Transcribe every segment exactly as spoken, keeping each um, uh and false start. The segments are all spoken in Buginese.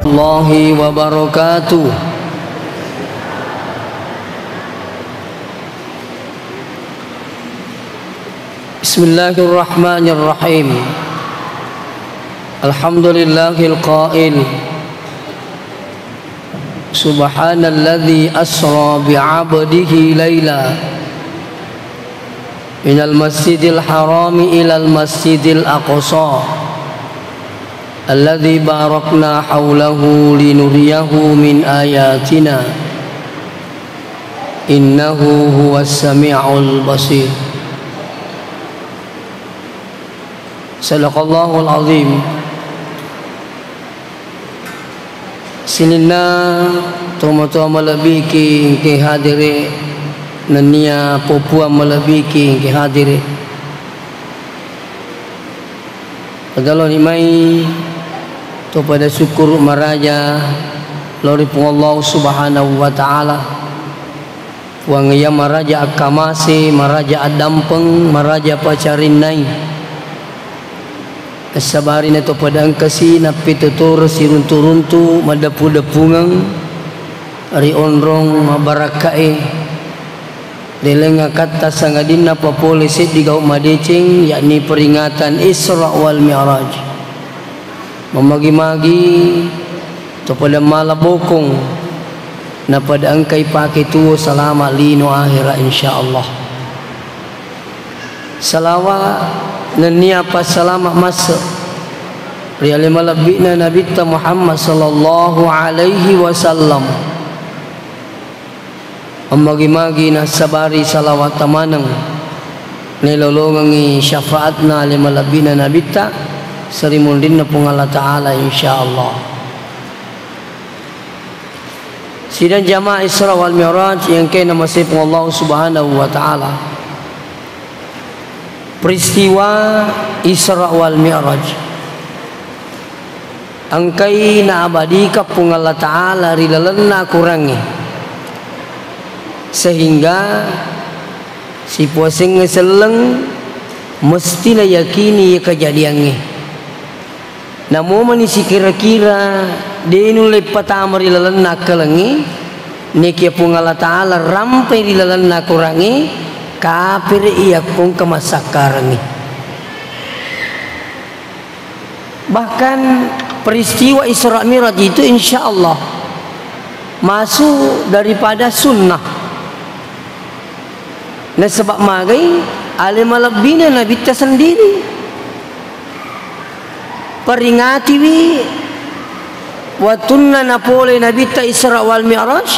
الله وبركاته. بسم الله الرحمن الرحيم. الحمد لله القائل: سبحان الذي أسرى بعبده ليلا من المسجد الحرام إلى المسجد الأقصى الذي باركنا حوله لنريه من آياتنا إنه هو السميع البصير. صدق الله العظيم. Sininna tomatoa malebbiki engke hadere, nennia popuang malebbiki engke hadere. Padaloni mai to pada syukur maraja lao ri Puang Allah Subhanahu wa Ta'ala. Puang iya maraja akkamase, maraja addampeng, maraja pacarinnai. Nassabari na to pada engkasi nappetotoro siruntu-runtu madeppu-deppungeng ri onrong mabarakka'e. Leleng akatta sangadinna papole seddi gau madeceng, yakni peringatan Isra wal Mi'raj. Mamagi-magi to pada mala bokong, na pada engkai pake tuo salama lino ahera, insyaallah. Salawa nennia passalama masse ri ale malebbi'na Nabitta Muhammad sallallahu alaihi wasallam. Magi-magi nassabari salawat tamaneng, nailolongengngi syafaatna ale malebbi'na Nabitta, seri munrinna Puang Allah Ta'ala, insyaallah. Sidang jamaah Isra wal Mi'raj yang kena masih Puang Allah Subhanahu wa Ta'ala. Peristiwa Isra wal Mi'raj engkai naabadika Puang Allah Ta'ala ri lalenna Akorangnge, sehingga sipuasengnge selleng mesti nayakini iya kejadiangnge. Namo mani sikira-kira de nulle patama ri lalenna akkalengnge, nekia Puang Allah Ta'ala rampai ri lalenna Akorangnge, kapere iya kongka massakkarengnge. Bahkan peristiwa Isra Mi'raj itu insya Allah masuk daripada sunnah. Nasaba magai ale malebbina Nabitta sendiri. Peringatiwi wattunna napole Nabitta Isra wal Mi'raj,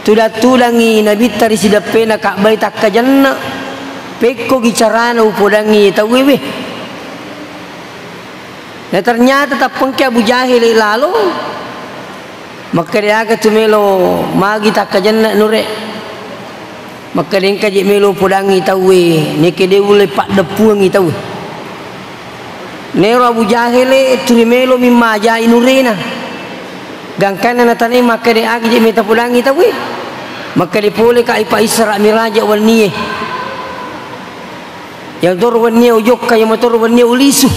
tudang-tudangngi Nabitta ri sideppena Ka'bai takkajanna, pekkogi carana upodangngi tauwe we. Na ternyata tappengke Abu Jahil lalo, makkeda aga tu melo magi takkajanna nure. Makkeda engka je melo podangngi tauwe, neke de ulle paddeppuangngi tauwe. Nero Abu Jahil turi melo mimma ajai nurena. Gangkanna natanai makkeda aga je meta podangngi tauwe. Makkeda pole ka ipa Isra Miraja wennie. Yang toro wennie ujokka, yang toro wennie ulisu.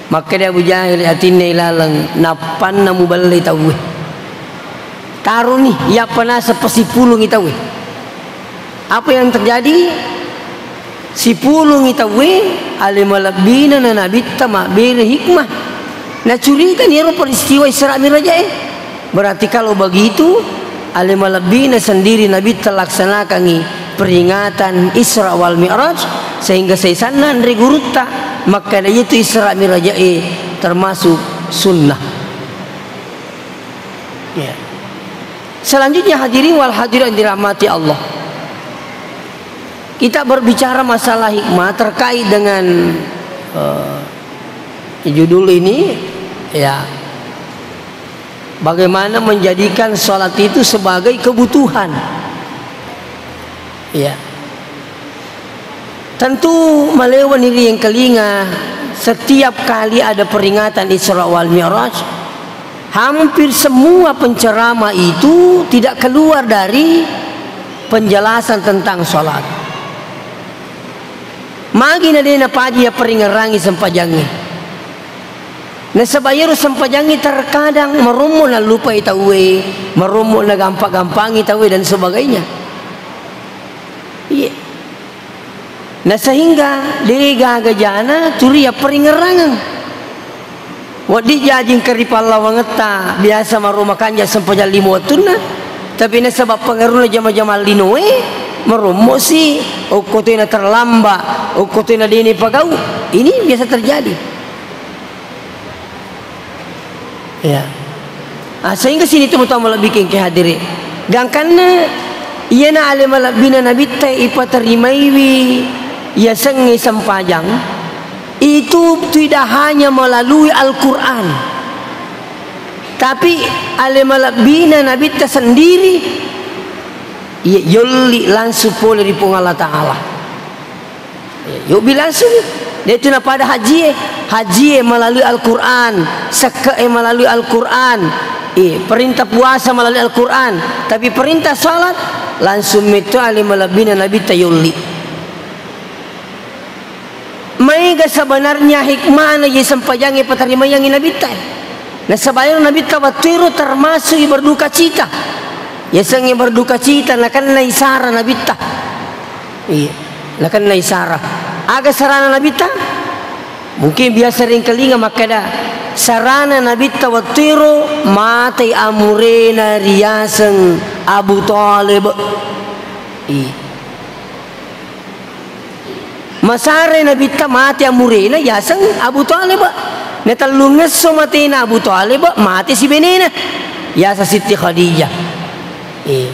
Makkeda Abu Jahil atinna ilaleng, nappanna muballei tauwe. Taroni, yappa naseng pasipulungi tauwe. Apa yang terjadi? Sipulungi tauwe, ale malebbina na Nabitta mabbere hikmah. Nacurita ni ero peristiwa Isra Mi'raj e. Berarti kalau begitu, ale malebbina sendiri Nabitta laksanakangi peringatan Isra wal Mi'raj, sehingga saisanna anre gurutta makkeda itu Isra Mi'raj e termasuk sunnah. Ya. Selanjutnya hadirin wal hadirat yang dirahmati Allah. Kita berbicara masalah hikmah terkait dengan, eh, judul ini, ya. Bagaimana menjadikan salat itu sebagai kebutuhan. Ya. Tentu malewani riengkalinga setiap kali ada peringatan Isra wal Mi'raj, hampir semua penceramah itu tidak keluar dari penjelasan tentang salat. Magi na de napaji ya peringerangi sempajangnge. Nasaba iyaro sempajangnge terkadang marommo nallupai tauwe, marommo nagampa-gampangi tauwe dan sebagainya. Iya. Na sehingga de gaga jana tuli yapparingerrangeng. Wedding jaji engka ri pallawangetta biasa maro makanja sempajang lima wettunna, tapi nasaba pengaruhna jama-jamang linoe, marommosi, okko toina terlambat, okko toina dene pagau. Ini biasa terjadi. Ya. Ah, sehingga sini tu mutama lebbi kengke hadiri. Gangkanna iyana ale malebbina nabitta ipaterimaiwi yasengnge sempajang itu tidak hanya melalui Al-Quran, tapi ale malebbina nabitta sendiri iya yolli langsung pole ri Puang Allah Ta'ala. Yobbi langsung. De tu napada hajie. Hajie melalui Al-Quran, sekke'e melalui Al-Quran, eh, perintah puasa melalui Al-Quran, tapi perintah salat langsung metto ale malebbina nabitta yolli. Maega sebenarnya hikmahna ye sempajangnge paterimaiangngi nabitta. Nasaba ero nabitta wettuero termasuk berduka cita. Yasengnge berduka cita nakennai sara nabitta. Iya, nakennai sara. Aga sarana nabitta? Mungkin biasa ringkalinga makkeda, sarana nabitta wettuero matei amurena riaseng Abu Thalib. Iya. Masare nabitta mate amurena yaseng Abu Thalib. Na tellungesso matena Abu Thalib, mate sibenena yaseng Siti Khadijah. Eh.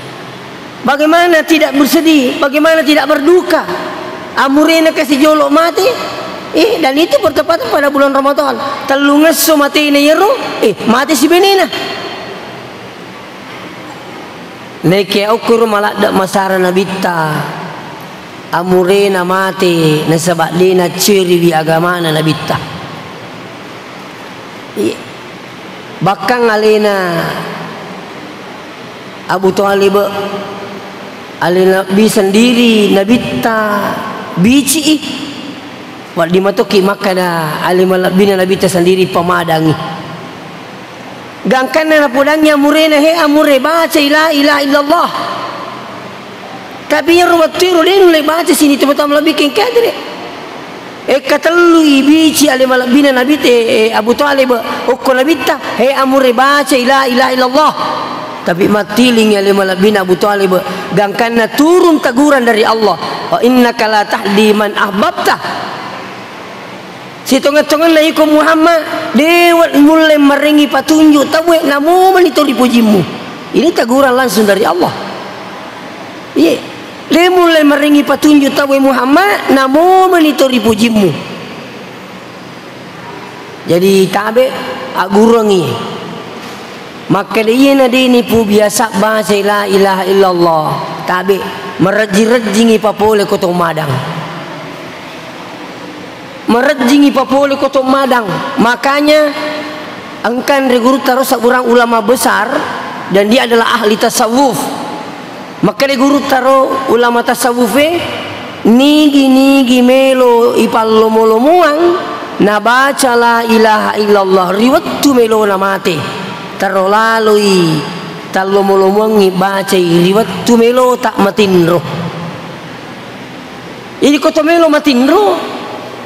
Bagaimana tidak bersedih? Bagaimana tidak berduka? Amurena kasi jolo mate. Eh, dan itu bertepatan pada bulan Ramadan. Tellungesso matena yero, eh, mate sibenena. Naikia okkoro maladde masara nabitta, amurena mate nasaba de nacceriwi agamana nabitta. Iya. Bahkan alena Abu Thalib, alena Nabi sendiri nabitta bicii. Wedding matoki makkeda ale malebbina nabitta sendiri pamadangi. Gangkanna napodangi amurena, "He amure, bacai la ilaha illallah." Tapi iyaro wettuero de nulle baca sini tomatoa malebbi kengkadere. Ekka tellui bici ale malebbina nabitta, eh, Abu Thalib, okko nabitta, "He amure, bacai la ilaha illallah." Tapi mattilingi ale malebbina Abu Thalib, gangkanna turun teguran dari Allah, "Wa innaka la tahdi man ahbabta." Sitongeng-tongenna iko Muhammad, dewa mulle marengi patunjuk tauwe, namomani to ripojimmu. Ini teguran langsung dari Allah. Iye, de mulle marengi patunjuk tauwe Muhammad, namomani to ripojimmu. Jadi tabe agguruangngi. Makkeda iyena de nipu biasa baca la ilaha illallah. Tabe marejjing-rejjingi papole ko to madang. Marejjingi papole ko to madang. Makanya engkan ri gurutta ro seorang ulama besar dan dia adalah ahli tasawuf. Makkeda gurutta ro ulama tasawufe, nigi-nigi melo ipallomo-lomoang nabaca la ilaha illallah ri wettu melona mate, taro laloi tallomo-lomoangngi bacai ri wettu melota matinro. Jadi ko to melo matinro,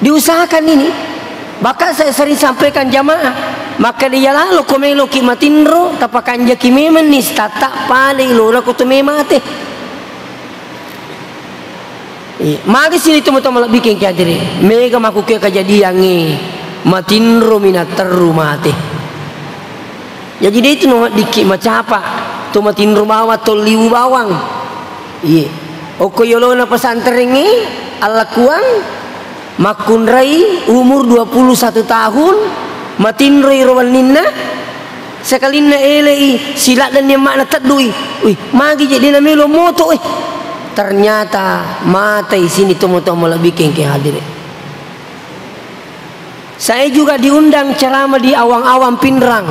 diusahakan ini. Bahkan saya sering sampaikan jamaah, makkeda iya lalo ko meloki matinro, tapakanjaki memenni sitatta pada ilona ko to memate. Iya, magi sini to matoa malebbi kengkadere. Mega makkuke kejadiangnge matinro minatterru mate. Jaji de tu naweddikki macapa to matinro bawang, to liwu bawang. Iye. Okko yolona pesantrengnge, allakuang makkunrai umur dua puluh satu tahun, matinroi ro wenninna, sekalinna elei, siladdenni emma'na teddui. Wih, magi je de namelo moto, eh. Ternyata matai sini to matoa malebbi kengke hadire. Saya juga diundang ceramah di awang-awang Pinrang.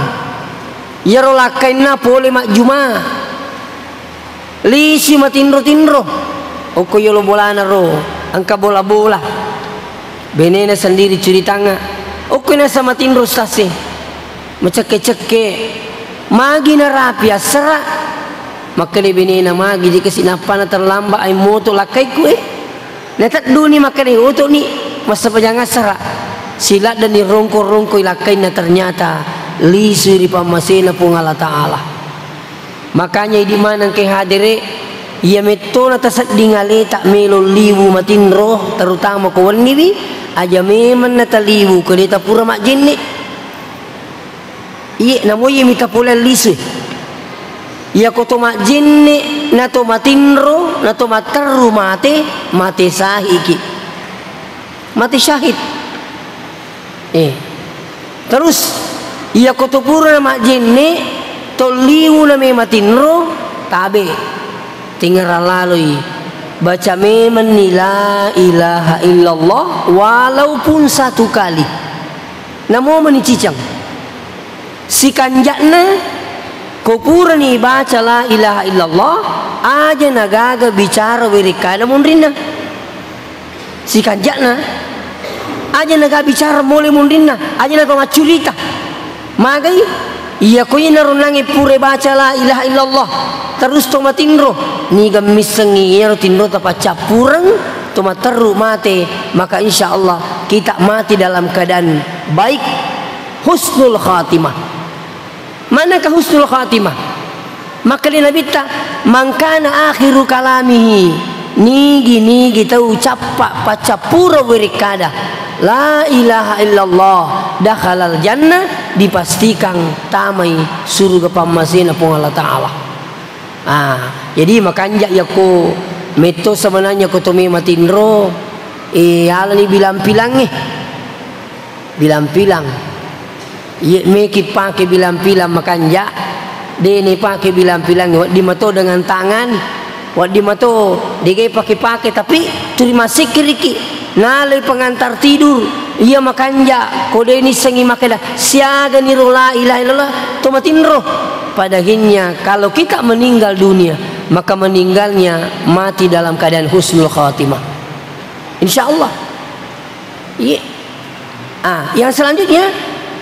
Iyaro lakkainna pole majjuma. Lisi matinro-tinro. Okko yolo bolana ro, engka bola-bola. Benena sendiri curitangnga. Okko nasa matinro ustaz e. Macekke-cekke, magi narapi assara, makkeda benena, "Magi je kasi nappana terlambat ai moto lakkaiku e." Natedduni makkeda, "Otoni, massapajang assara." Siladdeni rongko-rongkoi lakkainna, ternyata lisui ri pammasena Puang Allah Ta'ala. Makanya idi maneng ke hadere, iya mettona tasedding aleta melo liwu matinro, terutama ko wenniwi, aja memang nataliwu ko deta pura majjenne. Iye, namo iye mita pole lisu. Iya ko to majjenne, na to matinro, na to matterru mate, mate sahiki. Mate syahid. Eh. Terus, iya ko to pura majjenne, to liwu na me matinro, tabe. Tingera laloi. Baca memenni la ilaha illallah, walaupun satu kali. Namo meni cicang. Sikanja'na, ko purani baca la ilaha illallah, aja nagaga bicara werekkada munrinna. Sikanja'na, aja naga bicara mole munrinna, aja naga maccurita. Magai, iya ko inaro nange pure baca la ilaha illallah, terus to matinro, niga missengi iyaro tinrota paccappureng, to matterru mate, maka insya Allah kita mati dalam keadaan baik, husnul khatimah. Manakah husnul khatimah? Makkeda Nabitta, "Man kana akhiru kalamihi," nigi-nigi tau cappa paccappura werekkada, "La ilaha illallah," dakhalal jannah, dipastikan tamai suruga pammasena Puang Allah Ta'ala. Ah, jadi makanja yakko metto sebenarnya ko to me matinro, eh, alani bilang-pilangnge. Bilang-pilang. Iye meki pake bilang-pilang makanja, dene pake bilang-pilang, wedding mato dengan tangan, wedding mato degai pake-pake, tapi tuli massikkiriki. Nalai pengantar tidur, iya makanja, ko de nissengi makkeda, siaganiro la ilaha illallah, to matinro. Pada akhirnya, kalau kita meninggal dunia, maka meninggalnya mati dalam keadaan husnul khatimah. Insya Allah. Iya. Ah, yang selanjutnya,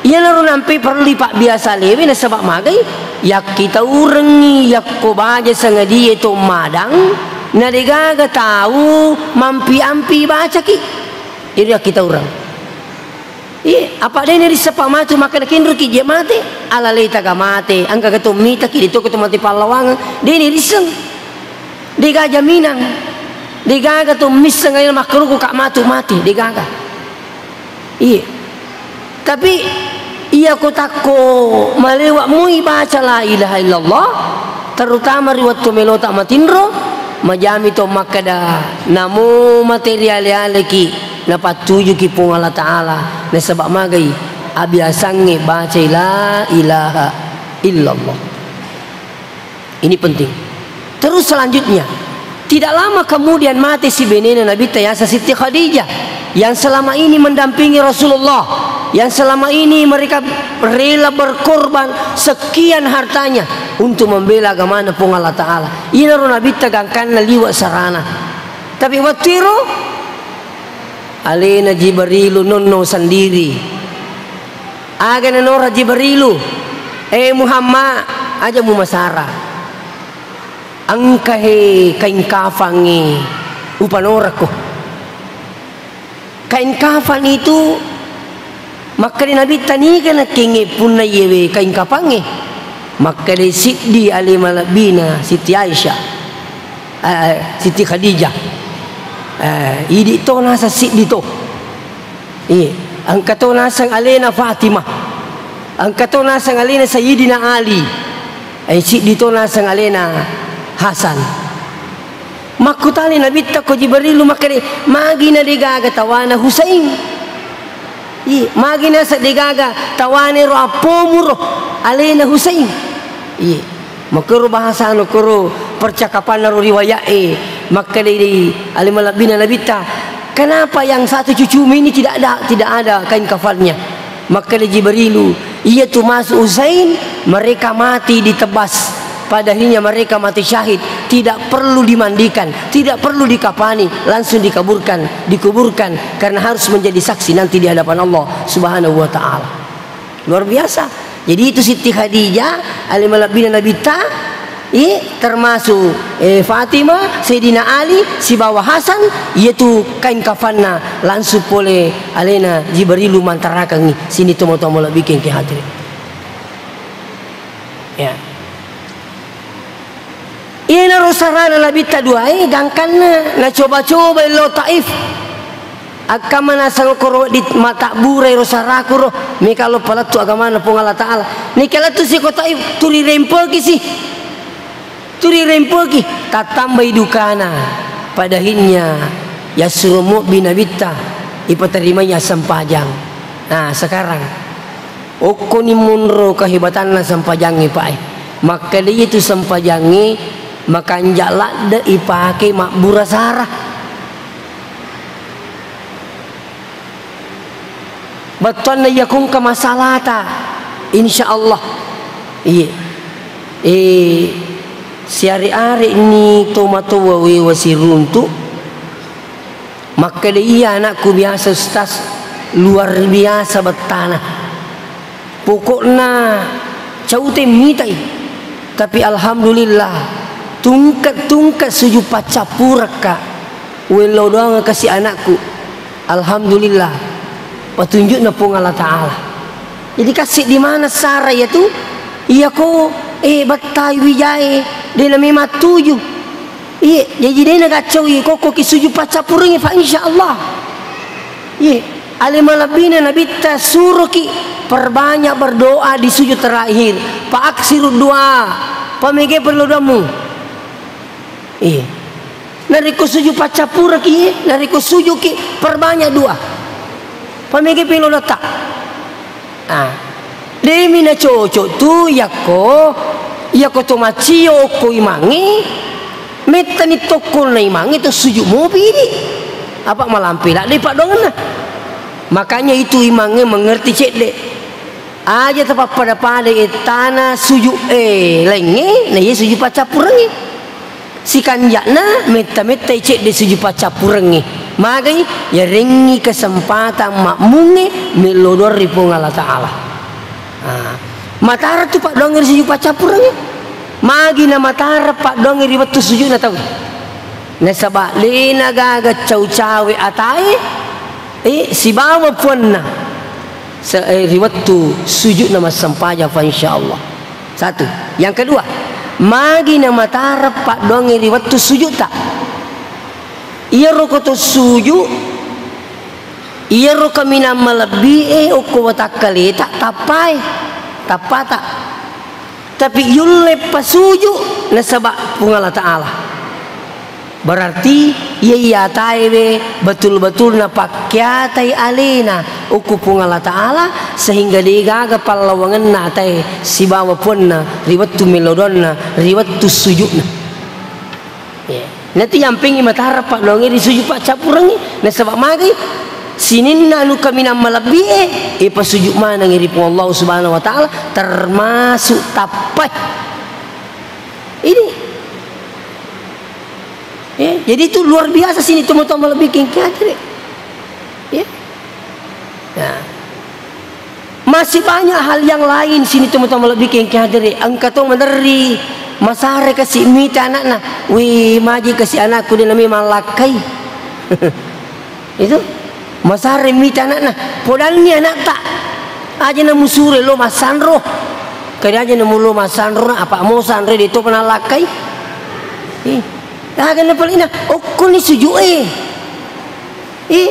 iyanaro nampe perlu dipabbiasa lewe, nasaba magai, yakkitaurengngi yakko baja sangadie to madang, na degaga tau mampi-ampi bacaki. Jadi yakkitaureng. Iya, apa dene risseng pamatu makkeda kinroki je mate, ala letaga mate, engkaga to mitaki, de to ko to mate pallawangang, dene risseng. Degaga jaminang. Degaga to misseng alena makkaruku ka matu mati, degaga. Iya. Tapi iya ko takko malewa mui baca la ilaha illallah, terutama ri wettu melota matinro, majami to makkeda, namo mate ri ale-aleki, napattujuki Puang Allah Ta'ala, nasaba magai abiasangnge bacai la ilaha illallah. Ini penting. Terus selanjutnya, tidak lama kemudian mate si benena Nabitta yaseng Siti Khadijah yang selama ini mendampingi Rasulullah, yang selama ini mereka rela berkorban sekian hartanya untuk membela agamana Puang Allah Ta'ala. Inaro Nabitta gangkanna liwe' sarana. Tapi wettu ero alena Jibrilu nonno sendiri. Aga nanora Jibrilu, "Eh Muhammad, aja mumasara. Engka he kain kafangnge upanorakko." Kain kafan itu makkeda Nabitta, "Niga nakkengnge punna iyewe kain kafangnge?" Makkeda siddi ale malebbina Siti Aisyah, eh, Siti Khadijah. Eh, idi to naseng siddi to. Iya, engka to naseng alena Fatimah. Engka to naseng alena Sayyidina Ali. Eh, siddi to naseng alena Hasan. Makkutani Nabitta ko Jibrilu makkeda, "Magi na degaga tawana Husain?" Iya, magi naseng degaga tawana ero appomuro alena Husain? Iya. Makkoro bahasana, koro percakapanna ro riwayat e, makkeda di ale malebbina Nabitta, "Kenapa yang satu cucumu ini tidak ada, tidak ada kain kafannya?" Makkeda Jibrilu, "Iya tu Mas Husain, mereka mati ditebas. Pada akhirnya mereka mati syahid, tidak perlu dimandikan, tidak perlu dikapani, langsung dikaburkan, dikuburkan karena harus menjadi saksi nanti di hadapan Allah Subhanahu wa Ta'ala." Luar biasa. Jadi itu Siti Khadijah, ale malebbina Nabitta, iye, termasuk, eh, Fatimah, Sayyidina Ali, sibawa Hasan, iyatu kain kafanna langsung pole alena Jibrilu mantarakengngi sining tomatoa malebbiku engkae hadere. Ya. Iyanaro sarana Nabitta duae, gangkanna nacoba-cobai lao Taif. Akkamma naseng okkoro wedding matabburai ro saraku ro, mega lo palettu agamana Puang Allah Ta'ala. Neka lettu si ko Taif, tuli rempeki si. Tuli rempeki, tattambai dukana. Pada akhirnya, yassuro mobbi Nabitta, ipaterimai assempajang. Nah, sekarang, okkoni monro kehebatanna sempajangnge, Pak, eh. Makkeda iyatu sempajangnge makanja' ladde ipake mabbura sara. Bettuanna iya ko engka masalata, insya Allah. Iye. Eh, siare-are'ni tomatoa wewa siruntu. Makkeda, "Iya anakku biasa, Ustaz, luar biasa bettana. Pokokna caute mitai. Tapi alhamdulillah, tungke-tungke sujud paccappurekka. Wello doang kasi anakku. Alhamdulillah, petunjukna Puang Allah Ta'ala." Jadi, kasih di mana sara ya tu? Iya ko, eh, bettai wijae, de' na memang tuju. Iye, jaji de' nagaccaui kokkoki sujud paccappurengngi, fa insyaallah. Iye, ale malebbina Nabitta suroki perbanyak berdoa di sujud terakhir. Fa aksiru doa, pamegai perlu doamu. Iye. Narekko sujud paccappurengki, narekko sujudki perbanyak doa. Pamegai perlu doatta. Ah. De'mi nacocok tu yakko, yakko to maccio okko imangnge, mettani tokkolna imangnge to sujud mopi idi. Apa malampe ladde paddoangenna. Makanya itu imangnge mengerti cedde. Aja tapappada-pada ettana sujud, eh, laingnge, na iya sujud paccappurengnge. Sikanja'na metta-mettai cedde sujud paccappurengnge. Magai? Yarengngi kesempatan makmungnge mello doang ri Puang Allah Ta'ala. Ah, matara tu paddoangnge ri sujud paccappurengnge. Magi na matara paddoangnge ri wettu sujudna tau. Nasaba' de' na gaga cau-cawe atae, eh, sibawa puanna. Se-, eh, ri wettu sujudna massempajang fa insyaallah. Satu. Yang kedua, magi na matara paddoangnge ri wettu sujudta. Iyaro ko to sujud, iyaro kaminang malebbi e okko watakkaleta tappai, tappata. Tapi yulle pasuju nasaba' Puang Allah Ta'ala. Berarti iya, iya ataewe betul-betul napakkiatai alena okko Puang Allah Ta'ala, sehingga de'gaga pallawangenna atae sibawa puanna ri wettu mello doanna, ri wettu sujudna. Iya. Natu yampingngi matara paddoangnge ri sujud paccappurengnge, nasaba' magai sininna anu kaminang malebbi e, e pasuju manengngi ri Puang Allah Subhanahu wa Ta'ala, termasuk tappai. Ini. Eh, jadi itu luar biasa sining tomatoa malebbi engkae hadere. Ya. Nah. Masih banyak hal yang lain sining tomatoa malebbi engkae hadere. Engka to maderri masare kasi' mita anakna. Wih, maji kasi' anakku de' na memang lakkai. Itu masare mita anakna. Podanni anakta. Aja na musure lo massanro. Kadi aja na mulo massanro na apa mo sanre de' to pernah lakkai. Ih. Aga na palina okkoni sujud e. Ih.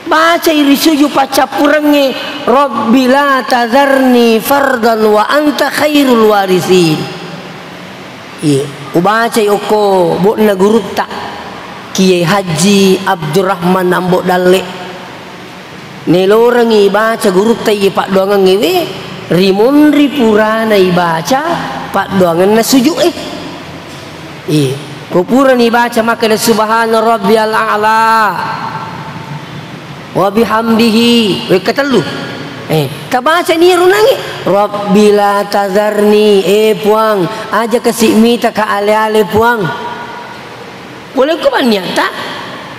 Bacai ri sujud paccappurengnge, "Rabbi la tazarni fardan wa anta khairul warithin." Iye, ubacai okko bo'na gurutta, Kiai Haji Abdurrahman Ambo Dalle. Nelorengngi ibaca gurutta iye paddoangengnge we, rimunri purana ibaca paddoangenna sujud e. Iya. Ko purani baca makkeda, "Subhana rabbiyal a'la wa bihamdihi." Wekka tellu. Eh, tabacani iyaro nangnge, "Rabbi la tazarni." Eh, Puang, aja kasi' mita ka ale-ale, Puang. Pole ko banniatta,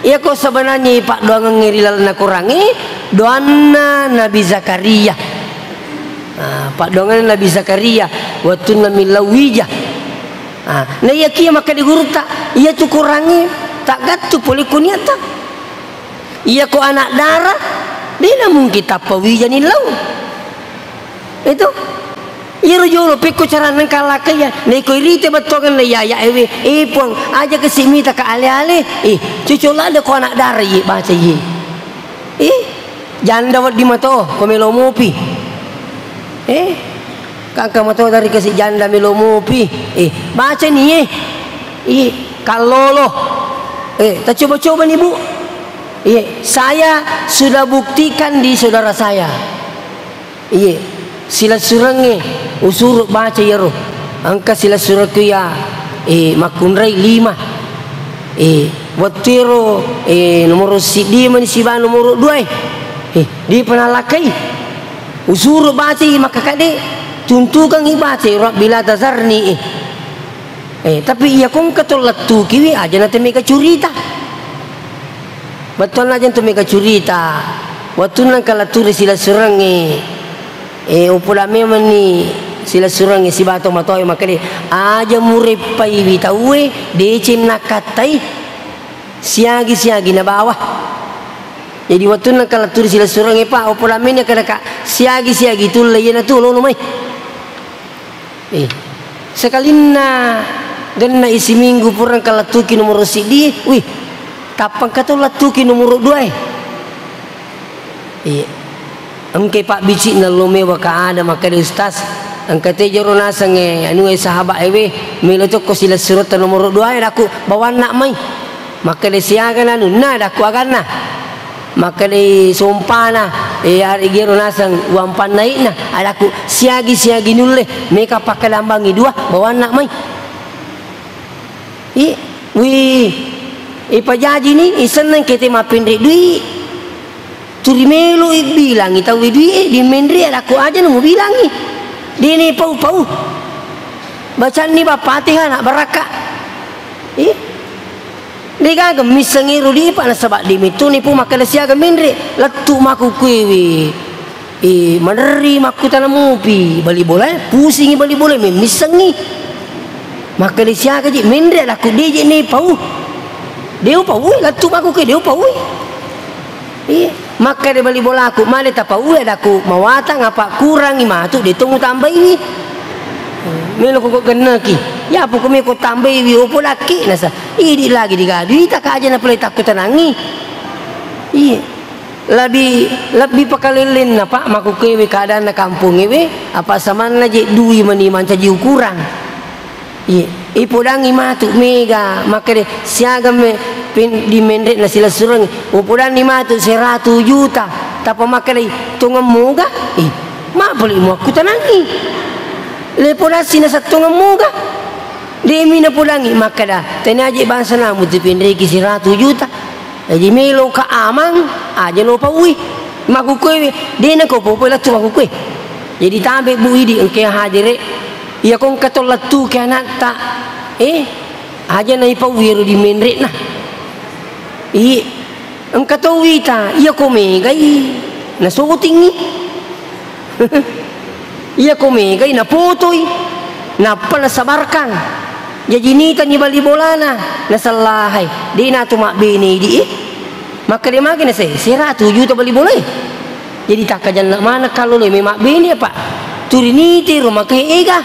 iyako sebenarnya paddoangengnge ri lalenna Korangnge, doanna Nabi Zakaria. Ah, paddoangenna Nabi Zakaria, wettunna millau wija. Ah, na iyakiya makkeda gurutta, iyatu Korangnge taggattu pole ko niatta. Iyako anak dara, dena mungkin tappa wija nillau. Itu. Iyaro jolo pekko caranna engka lakkai iya. Naiko irite bettuangenna iya, iya ewe, eh, Puang, aja kasi mita ka ale-ale. Eh, cocok ladde ko anak dara iye baca iye. Eh, janda wedding mato, ko melo mopi. Eh, kangka mato dari kasi janda melo mopi. Eh, baca ni, eh. Eh, kallolo. Eh, tacoba-coba ni, Bu. Eh, saya sudah buktikan di saudara saya. Iye, silessurengnge usuru baca iyaro. Engka silessurekku iya, eh, makkunrai lima. Eh, wettu ero, eh, nomoro siddi mani siba nomoro dua e. Eh, di penalakai. Usuru baca i makkakade, tuntukangngi baca i Rabbi la tazarni, eh. Eh, tapi iya ko engka to lettukiwi, aja na temega curita. Bettuanna aja to mega curita. Wettunna engka lettu ri silessurengnge, eh, upoda memenni silessurengnge siba to matoae makkeda, aja mureppaiwi tauwe, deceng nakkattai, siagi-siagi nabawa. Jadi wettunna engka lettu ri silessurengnge, Pak, upoda meni kada ka siagi-siagi tulle iyana tu lono mai. Eh, sekalinna genna i siminggu pura engka lettuki nomoro siddi, wih, tappa engka to lettuki nomoro dua e. Iya. Engkai pabbicikna lo mewa ka ada makkeda, Ustaz, engka te joro naseng, eh, anu, eh, sahabat ewe, melo tokko silessuretta nomoro dua e, daku bawanna mai. Makkeda siaga nanunna, daku aganna. Makkedai sompana, eh, areggi ero naseng uang pannai'na, adaku, siagi-siagi nulle, meka pakkalambangi dua, bawanna mai. I, wi, ipajajini, isenneng kete mappinri dui. Turi melo ibilangi tau dui, eh, di menre, adaku, aja namu bilangi. Dene pau-pau. Bacanni ba Fatihah, nak barakka. Ih. Degaga missengngi ro dipa nasaba de mettoni pu makkeda siaga menre, lettu makkukkuewe. Eh, maderri makkutana mupi bali bola, eh, pusingi bali bola, memmissengngi. Makkeda siaga je menre, adaku, de je ne pau. De upau, lettu makkukkue, de upau. Iya, makkeda bali bolaku, male tapauwi, adaku, mawatang apa kurangi matu, de to mutambaiwi. Melo ko genneki. Ya, pokoknya ko tambaiwi, opo laki, nasa. Idi lagi digadui, tak aja na pale takko tenangi. Iya. Lebih, lebih pakalellenna, Pak, makkukkuewe keadaanna kampongngewe, apa samanna je dui mani mancaji ukuran. Iye, ipodangngi matu mega, makkeda siaga me pen-, di menre'na silessureng, upodanni matu seratu juta, tappa makkedai, "Tongeng moga?" Ih, mapoli muakkutanangngi. Lepodassi nasattongeng moga? Demi napodangngi, makkeda, "Tania je bangsa namu tipenreki seratu juta." Jaji meloka amang, aja lo pauwi. Makkukkuewe, de nako popoi lettu makkukkuewe. Jadi tabe Bu Idi engka hadere. Iya ko engka to lettuki anatta. Eh, aja naipauwi ero di menre'na. Iye, engka to wita, iya ko megai, nasotingngi. Iya ko megai napotoi, nappa nasabarkang. Jaji nitani bali bolana, nasellahai. De natu mabbene idi, eh. Makkeda magi nase, seratu juta bali bolae. Jadi takkajanna maneng kalloloe me mabbene apa? Turi nite ro makae ega.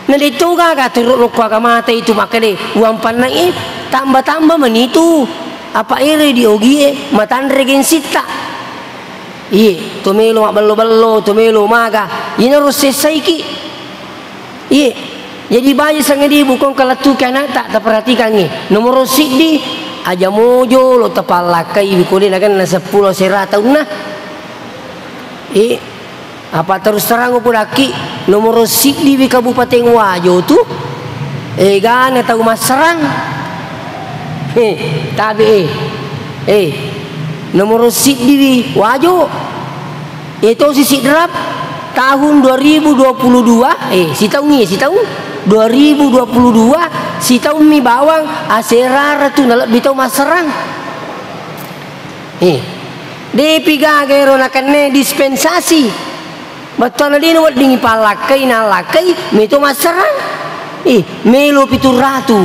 Na de to gaga turu rokko aga mata itu makkeda uang pannai, eh, tamba-tamba manitu. Apa ere di ogie, matanre gensitta. Iye, to melo mabbello-bello, to melo maga. Inaro sessaiki. Iye. Jadi bayi sangadi bukong kalettuki anakta, taperhatikangngi. Nomoro siddi, aja mojo lo tapallakkai wi kode naganna seppulo sera taunna. Iye. Apa terus terang upodakki, nomoro siddi wi Kabupaten Wajo tu, egana tau massarang. He, tabe e. Eh, nomoro siddi wi Wajo. Etosi Sidrap tahun dua ribu dua puluh dua, eh, sitaung iya, sitaung dua ribu dua puluh dua, sitaummi bawang aserara tu nalebbi tau massarang. Eh, depi gaga ero nakenna dispensasi. Bettuanna dé' naweddingngi pallakkai, nallakkai, méto massarang. Ih, mélo pitu ratu.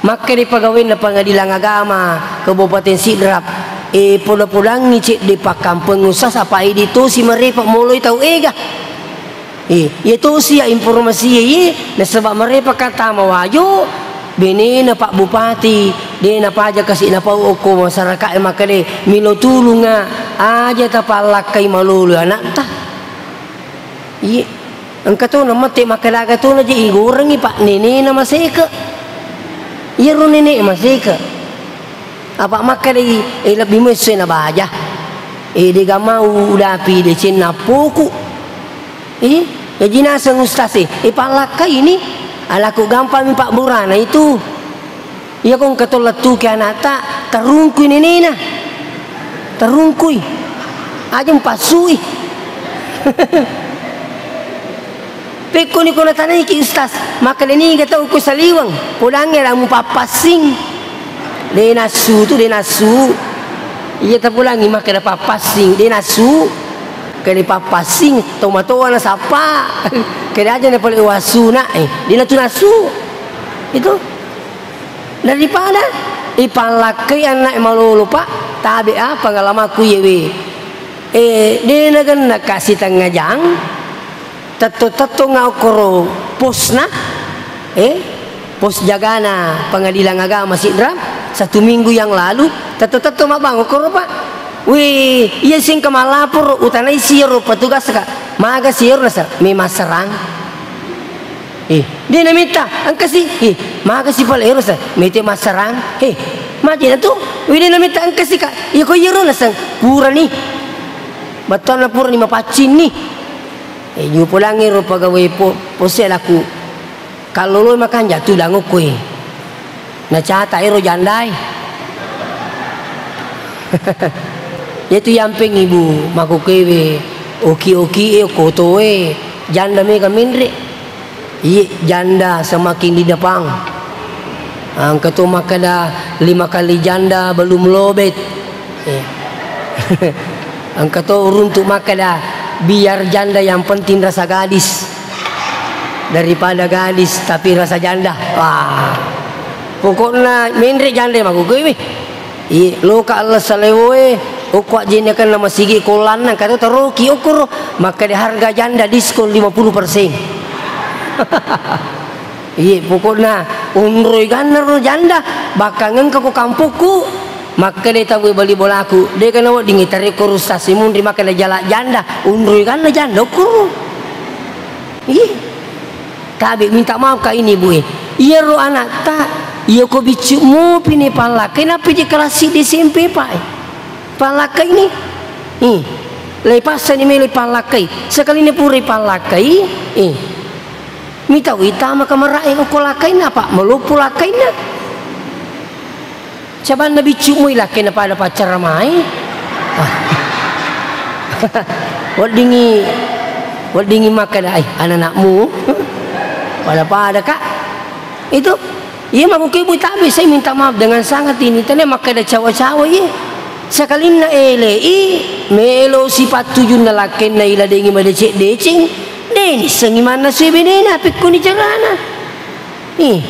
Makkeda pegawénna Pengadilan Agama Kabupaten Sidrap, eh, poda-podangngi céddé pakkampeng Ustaz, apa idi tosi marépa' moloi tau éga. Eh, iya tosi ya informasi iya, nasaba' marépa' ka tama Wajo, bénéna Pak Bupati, dé' napaja kasi' napau okko masyarakaté makkedai, milo tulungnga, aja tapallakkai malolo ana'ta. Iye, engka tona mate makkeda aga tona je igorengngi, Pak, nenena maseke. Iyaro nene maseke. Apa makkedai, eh, lebbi muesso na baja. Eh, dega mau udapi decenna poku. Eh, jaji naseng ustaz e, eh, pallakkaini, alaku gampangmi pabburana itu. Iyako engka to lettuki ana'ta, tarungkui nenena. Tarungkui. Aja mpassui. Pekkoni ko natanaiki ustaz, makkeda niga tau ko saliweng, podangnge la mupappassing. De nassu tu, de nassu. Iya tapodangngi makkeda pappassing, de nassu. Kede pappassing, tomatoa nasappa. Kede aja na pole wassuna, eh, de natu nassu. Itu. Daripada ipallakkai ana'e malolo, Pak, tabe a pengalamanku iyewe. Eh, de nagenna kasi tengnga jang, tetto-tettonga okkoro posna, eh, pos jagana Pengadilan Agama Sidrap, satu minggu yang lalu, tetto-tetto mabbang okkoro, Pak. Wih, iya singka malaporo, utanai siro petugas ka. Maga siro nasa, memang serang. Eh, de namitta, engkasi. Eh, magasi pale ero sa, mete massarang. Eh, majena tu, wede namitta engkasi ka. Iya ko iyaro naseng, purani. Bettuanna purani mapaccinni. Eh, jupodangngi ro pegawai po-, pose laku. Kalloloi makanja tudang okkoe. Nacata ero jandae. Yetu yampeng ibu, makokewe, oki-oki e, kotoe, janda mega menre. Iye, janda semakin di depan. Engka to makkeda lima kali janda belum lobet. Eh. Engka to uruntu makkeda biar janda yang penting rasa gadis. Daripada gadis tapi rasa janda. Wah. Pokokna menre janda makokewe. Iye, loka Allah salewoe, okko ajjennekenna masigi kollanna, engka to taroki okkoro, makkeda harga janda diskon lima puluh persen. Iye, pokokna unroi ganna ro janda, bahkan engka ko kampokku, makkeda tau bali bolaku, dega naweddingi tarekko russa simunri makkeda jala janda, unroi ganna janda okkoro. Iye. Tabe minta maaf ka ini, Bu, eh. Iyaro anakta, iya ko biccu mopi ni pallakkai, nappi je kelas siddi S M P, Pak, eh. Pallakkai ni. Eh. Lai passani melo pallakkai. Sekali ni pura pallakkai, eh. Mitau itama kamarae ko lakkaina, Pak, maloppo lakkaina. Cabanna biccu mui lakkaina pada paccaramae. Weddingi, weddingi makkeda, "Ai, ananakmu." Pada-pada, Kak. Itu, iya makkukku ibu tabe, saya minta maaf dengan sangat ini. Tena makkeda cawa-cawa, iya. Sekalinna elei, melo sipattujunna lakkainna iladengi madeceng-deceng. Deni sengi manna sui benena, pekkuni carana. Ih.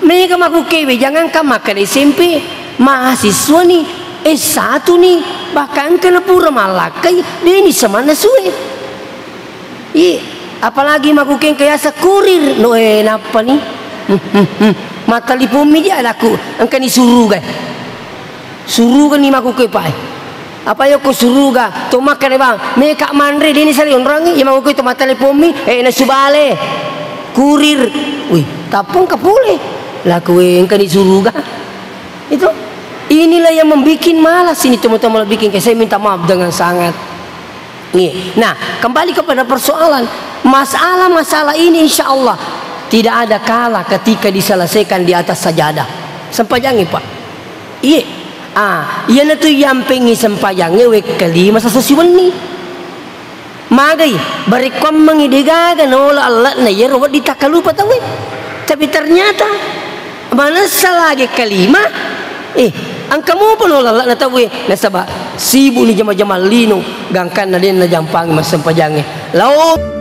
Mega makkukkewe, jangankan makkeda S M P, mahasiswa ni, S satu ni, bahkan engka na pura mallakkai, deni semanna sue. Ih, apalagi makkukkeng kayasa kurir, no, eh, nappa ni? Hmm, hmm, hmm. Mattalipommi je adaku, engka ni suruga. Surugani makkukue, Pak, eh. Apa yokko suruga, to makkeda bang, meka manre, deni sali onrongi, iya makkukue to mattalipommi, eh, nasu bale. Kurir. Wih, tappong ka pole. Lakue engka ni suruga. Itu. Inilah yang membuat malas ini teman-teman, bikin ke saya minta maaf dengan sangat. Nih, nah, kembali kepada persoalan. Masalah-masalah ini insya Allah tidak ada kalah ketika diselesaikan di atas sajadah. Sempajangi, Pak. Iye. Ah, iyanatu yampengngi sempajangnge wekka lima sasa siwenni. Magai, barekkuammengngi degaga naola alla'na iyaro wedding takkalupa tauwe. Tapi ternyata manessa lagi kalima, eh, engka mopa naola alla'na tauwe, nasaba Sibuk ni jama-jama lino, gangkanna den najampangi massempajangnge. Lao